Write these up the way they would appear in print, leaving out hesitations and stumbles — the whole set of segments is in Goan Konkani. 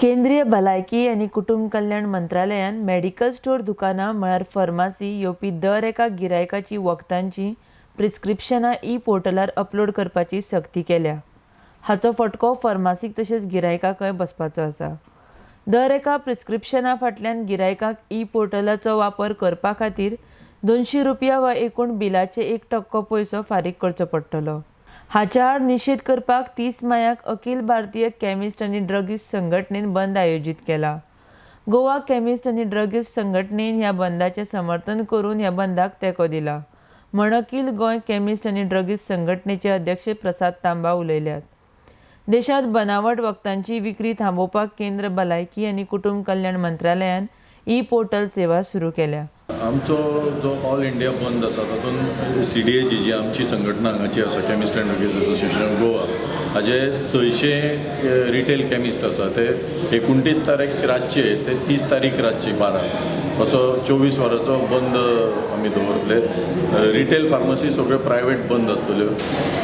केंद्रीय भलायकी आनी कुटुंब कल्याण मंत्रालयान मेडिकल स्टोर दुकानां म्हळ्यार फार्मासी येवपी दर एका गिरायकाची वखदांची प्रिस्क्रिप्शनां ई पोर्टलार अपलोड करपाची सक्ती केल्या. हाचो फटको फार्मासीक तशेंच गिरायकाकय बसपाचो आसा. दर एका प्रिस्क्रिप्शना फाटल्यान गिरायकाक ई पोर्टलाचो वापर करपा खातीर 200 रुपया वा एकूण बिलाचे 1% पयसो फारीक करचो पडटलो. हाच्या आड निशेध करपाक 30 मायाक अखिल भारतीय केमिस्ट आनी ड्रगिस्ट संघटनेन बंद आयोजीत केला. गोवा केमिस्ट आनी ड्रगिस्ट संघटनेन ह्या बंदाचें समर्थन करून ह्या बंदाक तेंको दिला म्हण अखिल गोंय केमिस्ट आनी ड्रगिस्ट संघटनेचे अध्यक्ष प्रसाद तांबा उलयल्यात. देशांत बनावट वखदांची विक्री थांबोवपाक केंद्र भलायकी आनी कुटुंब कल्याण मंत्रालयान ई पोर्टल सेवा सुरू केल्या. आमचो जो ऑल इंडिया बंद आसा, तातूंत सीडीएची जी आमची संघटना हांगाची आसा, chemist and druggist association of Goa, हाजे 600 रिटेल केमिस्ट आसा. ते 29 तारीख रातचे ते 30 तारीख रातची 12 असो 24 वरांचो बंद आमी दवरतले. रिटेल फार्मासी सगळ्यो प्रायवेट बंद आसतल्यो.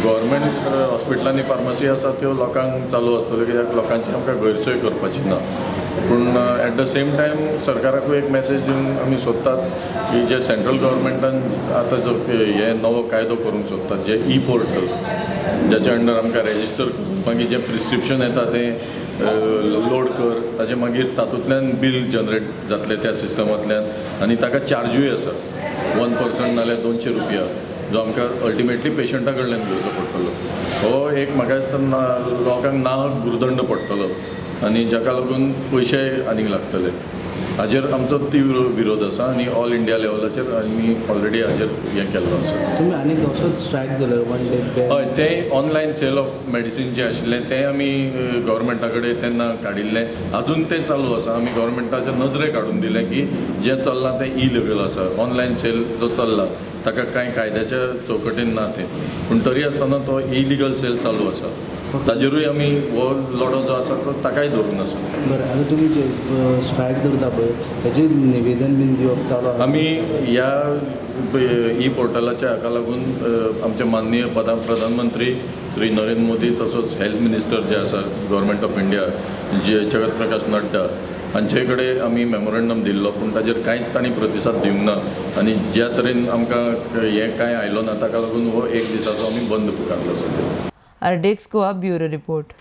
गव्हर्मेंट हॉस्पिटलांनी फार्मासी आसा त्यो लोकांक चालू आसतल्यो, कित्याक लोकांची आमकां गैरसोय करपाची ना. पूण एट the same time सरकाराकूय एक मॅसेज दिवंक आमी सोदतात की जे सेंट्रल गव्हर्मेंटान आतां जो हे नवो कायदो करूंक सोदतात, जे ई पोर्टल, ज्याच्या अंडर आमकां रेजिस्टर करून मागीर जें प्रिस्क्रिप्शन येता तें लोड कर, ताजे मागीर तातूंतल्यान बील जनरेट जातलें त्या सिस्टमांतल्यान आनी ताका चार्जूय आसा, 1% नाल्यार 200 रुपया, जो आमकां अल्टिमेटली पेशंटा कडल्यान घेवचो पडटलो. हो एक म्हाका दिसता ना लोकांक ना गुरुदंड पडटलो आनी जाका लागून पयशे आनीक लागतले. हाजेर आमचो तीव्र विरोध आसा आनी ऑल इंडिया लेवलाचेर आमी ऑलरेडी हाजेर हें केल्लो आसा. तुम्ही आनी असोच स्ट्रायक दवरलो, वन डे? हय, तें ऑनलायन सेल ऑफ मेडिसीन जें आशिल्लें तें आमी गव्हर्मेंटा कडेन तेन्ना काडिल्लें. आजून तें चालू आसा. आमी गव्हर्मेंटाच्या नजरेक हाडून दिलें की जें चल्लां तें इलिगल आसा. ऑनलायन सेल जो चल्ला ताका कांय कायद्याच्या चौकटीन ना तें, पूण तरी आसतना तो इलिगल सेल चालू आसा. ताजेरूय आमी हो लढो जो आसा तो ताकाय धरून आसा. बरें, आतां तुमी जे स्ट्रायक दवरता पळय, ताजें निवेदन बीन दिवप चालू आसा? आमी ह्या ई पोर्टलाच्या हाका लागून आमचे माननीय प्रधानमंत्री श्री नरेंद्र मोदी तसोच हेल्थ मिनिस्टर जे आसा गव्हर्मेंट ऑफ इंडिया जे जगत प्रकाश नड्डा हांचे कडेन आमी मेमोरेंडम दिल्लो, पूण ताजेर कांयच तांणी प्रतिसाद दिवंक ना आनी ज्या तरेन आमकां हें कांय आयलो ना, ताका लागून हो एक दिसाचो आमी बंद पुकारलो सद्या. RDX Goa, bureau report.